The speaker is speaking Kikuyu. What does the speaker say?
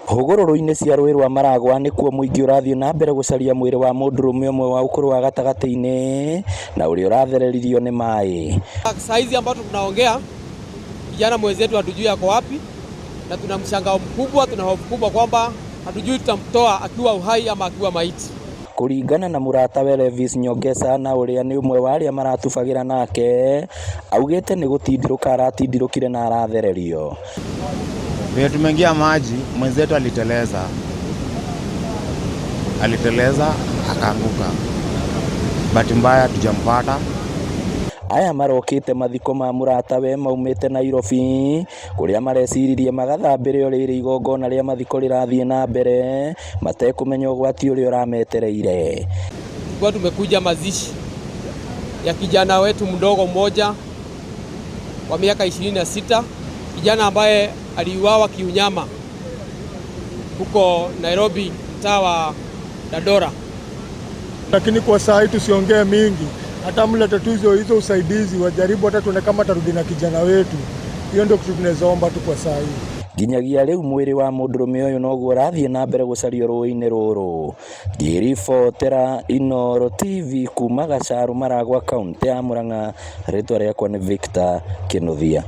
Hũgũrũrũ-inĩ cia rũĩ rwa Maragwa nĩkuo mũingĩ ũrathiĩ na mbere gũcaria mwĩrĩ wa mũndũrũme ũmwe wa ũkũrũ wa gatagatĩ-inĩ na ũrĩa ũrathereririo nĩ maĩ. Saa hizi ambapo tunaongea, kijana mwenzetu hatujui ako wapi, na tuna mshangao mkubwa, tuna hofu kubwa kwamba hatujui tutamtoa akiwa uhai ama akiwa maiti. Kũringana na mũratawe Levis Nyongesa na ũrĩa nĩ ũmwe wa arĩa maratubagĩra nake, augĩte nĩ gũtindirũka aratindirũkire na arathererio. Vile tumeingia maji, mwenzetu aliteleza, aliteleza akaanguka. Bahati mbaya tujampata. Aya marokĩte mathiko ma mũratawe maumĩte Nairobi kũrĩa mareciririe magathambĩre o rĩrĩ igongona rĩa mathiko rĩrathiĩ na mbere matekũmenya ũgwati ũrĩa ũrametereire. Tulikuwa tumekuja mazishi ya kijana wetu mdogo mmoja wa miaka 26, kijana ambaye aliuawa kiunyama huko Nairobi, mtaa wa Dandora. Lakini kwa saa hii tusiongee mingi, hata mlete tu hizo hizo usaidizi, wajaribu hata tuone kama tarudi na kijana wetu. Hiyo ndio kitu tunaweza omba tu kwa saa hii. Nginyagia rĩu mwĩrĩ wa mũndũrũme ũyũ noguo ũrathiĩ na mbere gũcario rũĩ-inĩ rũrũ. Ngĩribotera Inooro TV kuma Gacaru Maragwa, kaũntĩ ya Murang'a, rĩtwa rĩakwa nĩ Victor Kĩnuthia.